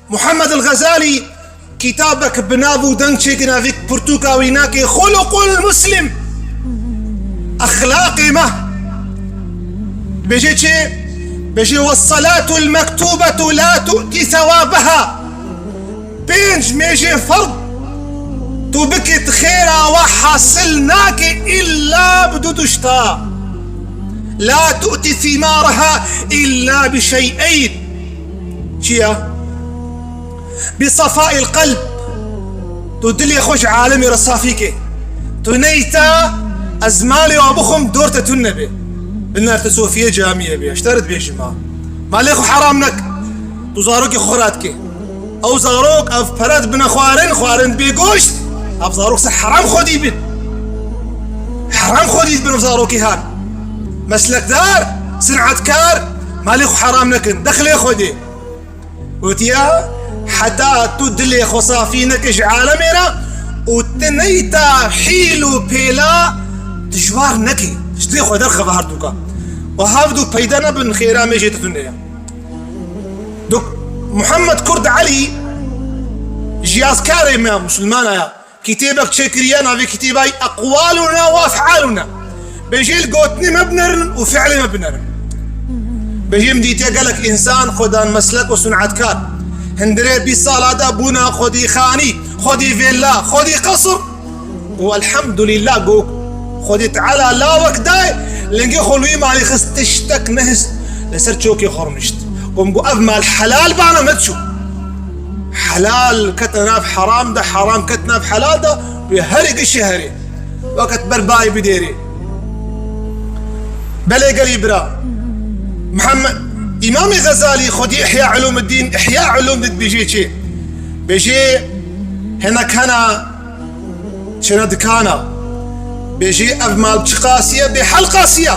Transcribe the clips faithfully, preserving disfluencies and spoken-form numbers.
Muhammed el-Xezalî kitabek bi nav û deng çêkir, navê pirtûka wî nake Xuluqul Muslim, Exlaqê me. Bêje çi? Bêje, "Wes-salatul mektubetu la tu'ti sewabeha." Pênc mêjên ferz tu bikî, tu xêra we hasil nake îlla bi du tişta. "La tu'ti thimaraha îlla bi şey'eyn." Çi ya? "Bi sefail qelb." Tu dilê xwe ji alemê re safî ke. Tu neyta ez malê we bixwim, dor te tune be. Binêre tu sofiyê camiyê be. Ez te re dibêjim ha. Malê xwe heram neke. Tu zarokê xwe xira dike. Ew zarok ev pere dibine xwarin, xwarin dibê goşt. Ev zarok ser heram xwedî bin. Heram xwedî dibin ev zarokê han. Meslekdar, sinetkar, malê xwe heram nekin. Dexlê xwedê. Gotiya, heta tu dilê xwe safî neke ji alemê re û tu neyta hîl û pêla, tu ji war nekî. Ji dilê xwe derxeve her dûka. Û hevdû peyda nebin, xêra mêjê tu tune ye. Dok-, Muhammed Kurd Elî, jiyazkarê me, musulmana ya. Kitêbek çêkiriye, navê kitêba wî Eqwaluna we Ef'aluna. Bêjê li gotinê me binerin û fi'lê me binerin. Bêjê min dîtiye gelek însan xwe dan meslek û sunetkar. Hindirê bîst sala de bûna xwedî xanî, xwedî vêlla, xwedî qesr. Û elhamdulillah got, Xwedê Teala lawek dayê, lingê xwe li wî malê xist, tiştek nehist, li ser çokê xwe rûnişt. Got, min got, ev mal helal bana me çû. Helal kete nav heram de, heram kete nav helal de, wê herê gişê herê. Weket ber bayê bidêrê. Belê gelî bira. Muhammed, Îmamê Xezalî xwedî Ihya Ulûmiddîn, Ihya Ulûm de dibêjê çi? Bêjê hinek hena çine dikana. Bêjê ev mal çi qasî ye? Bê hel qasî ye.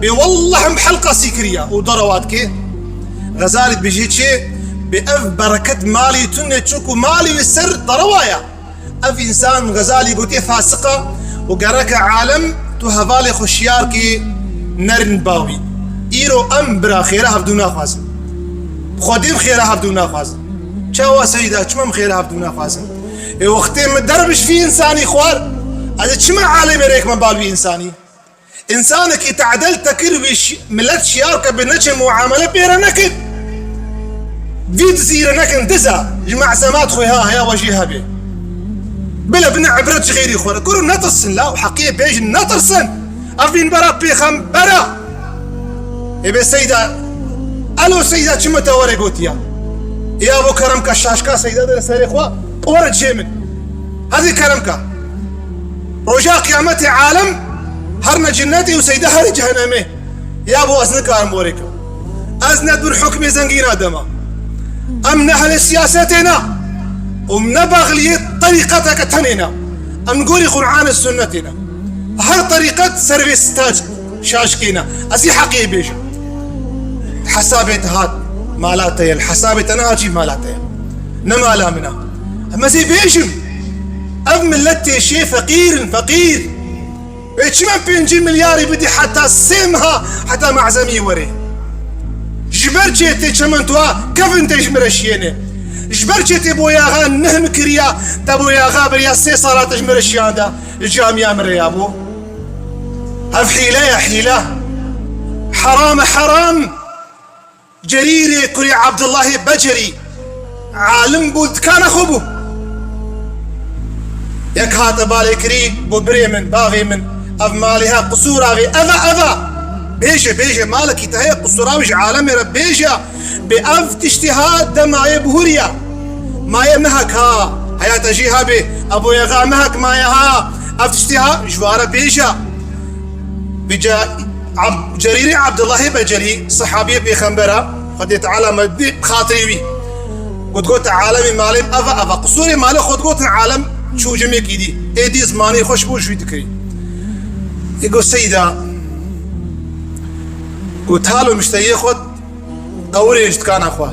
Bê wallah em hel qasî kiriye û derewa dike. Xezalî dibêjê çi? Bê ev bereket malê tune, çunku malê wî ser derewa ye. Ev însan Xezalî gotiye fasiq e û gereke alem tu hevalê xwe şiyar kî, nerin ba wî. Îro em bira xêra hevdû naxwazin. Xwedî bi xêra hevdû naxwazin. Çawa seyda, çima em xêra hevdû naxwazin? Ê wextê min derbiş vî însanî xwar, ez ê çima alemê rêk me bal vî însanî? Însanekî tadel te kir, wî şi-, milet şiyar ke bi neçe muamele pê re nekin. Vî dizî re nekin, diza. Ji me'semat xwe ha, heya we jî hebe. Bile bine ibret ji xêrî xwe re. Kuro netirsin la, heqiyê bêjin netirsin. Ev vîn bera pêxembera. Ê bê seyda, elo seyda, çi me te were gotiya? Ya bo kerem ka şaşka seyda de serê xwe, were çê min. Hadi kerem ka. Roja qiyametê alem her ne cinnetê û seyde her cehennemê. Ya bo ez nikarim were kim. Ez ne dur hukmê zengîna dema. Em ne helê siyasetê ne. Û ne baxliyê terîqeteke tenê ne. Em gorî Qur'an û sunnetê ne. Her terîqet ser vê staj şaşkê ne. Ez ê heqê bêjim. Hesabê te hat mala te ye. Hesabê te nehat jî mala te ye. Ne mala min e. Em ez ê bêjim. Ev millet têşê feqîr in, feqîr. Wê çima pêncî milyarî bidî heta sê meha, heta mezemî were? Ji ber çê tê çemento, kevin tê ji min re şiyêne? Ji ber çê tê boyaxa neh min kiriya, te boyaxa beriya sê sala te ji min re şiyanda, li camiya min re ya bo? Ev hîle ye, hîle. Heram e, heram. Cerîrê kurê Abdullahê Becerî alim bû, dikana xwe bû. Yek hate balê kirî, bû birê min, bavê min, ev malê ha qisûra vê, eva, eva. Bêje, bêje, malekî te heye qisûra wî ji alemê re bêje. Bê ev tiştê ha de maye bihûriya. Maye mehek ha, heyata jî ha bê, eboyaxa mehek maye ha, ev tiştê ha ji wara bêje. Bi ca-, Ab-, Cerîrê Abdullahê Becerî, sehabiyê pêxembera, Xwedê Teala me bi xatirê wî. Got, got, alemê malê eva, eva. Qisûrê malê xwe digotin alem çû cemekî dî. Ê dî zimanê xweş bû jû dikirî. Ê got, Seyda, got, halo mişteyê xwe, ewirê ji dikana xwe.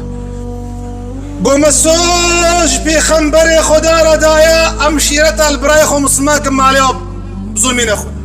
Got, me soz ji pêxemberê Xweda re daye, em şîreta li birayê xwe misilman kin malê xwe bizulmîne xwe.